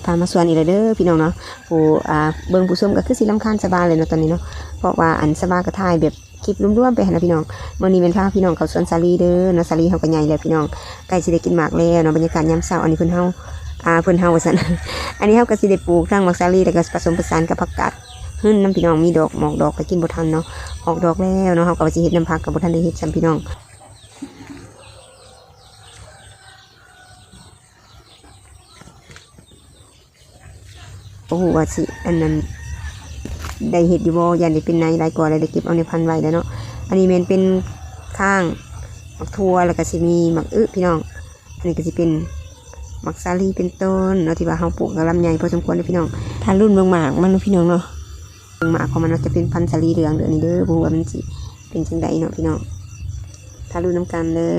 ພາມາສວນອີກແລ້ວເດີພີ່ນ້ອງເນາະ. ຜູ້ ອ່າ ເບິ່ງຜູ້ຊົມກໍຄືຊິລຳຄານສະບາເລີຍເນາະຕອນນີ້ເນາະ ເພາະວ່າ ອັນ ສະບາກໍຖ່າຍແບບຄລິບລວມໆໄປຫັ້ນນະພີ່ນ້ອງ. ມື້ນີ້ແມ່ນພາພີ່ນ້ອງເຂົ້າສວນສາລີເດີເນາະ. ສາລີເຮົາກໍໃຫຍ່ແລ້ວພີ່ນ້ອງ ໃກ້ຊິໄດ້ກິນໝາກແລ້ວເນາະ. ບັນຍາກາດຍາມເຊົ້າ ອັນນີ້ເພິ່ນເຮົາ ອ່າ ເພິ່ນເຮົາວ່າຊັ້ນ ອັນນີ້ເຮົາກໍຊິໄດ້ປູກທັງໝາກສາລີ ແລ້ວກໍປະສົມປະສານກັບຜັກກາດຫຶ່ນນຳພີ່ນ້ອງ. ມີດອກໝອກດອກກໍກິນບໍ່ທັນເນາະ ອອກດອກແລ້ວເນາະ. ເຮົາກໍວ່າຊິເຮັດນ້ຳຜັກ ກໍບໍ່ທັນໄດ້ເຮັດຊ້ຳພີ່ນ້ອງ. ບໍ່ຮູ້ວ່າຊິ ອັນນັ້ນ ໄດ້ເຮັດຢູ່ບໍ່ ຢ້ານໄດ້ເປັນໄນຫຼາຍກວ່າ ແລ້ວໄດ້ເກັບເອົາແນວພັນໄວ້ແລ້ວເນາະ. ອັນນີ້ແມ່ນເປັນຂ່າງ ໝາກຖົ່ວ ແລ້ວກໍຊິມີໝາກອຶພີ່ນ້ອງ. ອັນນີ້ກໍຊິເປັນໝາກສາລີເປັນຕົ້ນເນາະ ທີ່ວ່າເຮົາປູກກໍລຳໃຫຍ່ພໍສົມຄວນເດ້ພີ່ນ້ອງ. ຖ້າລຸ້ນເບິ່ງໝາກມັນເນາະພີ່ນ້ອງເນາະ ເບິ່ງໝາກຂອງມັນວ່າຈະເປັນພັນສາລີເຫຼືອງເດີນີ້ເດີ ບໍ່ຮູ້ວ່າມັນຊິເປັນຈັ່ງໃດເນາະພີ່ນ້ອງ. ຖ້າລຸ້ນນຳກັນເດີ.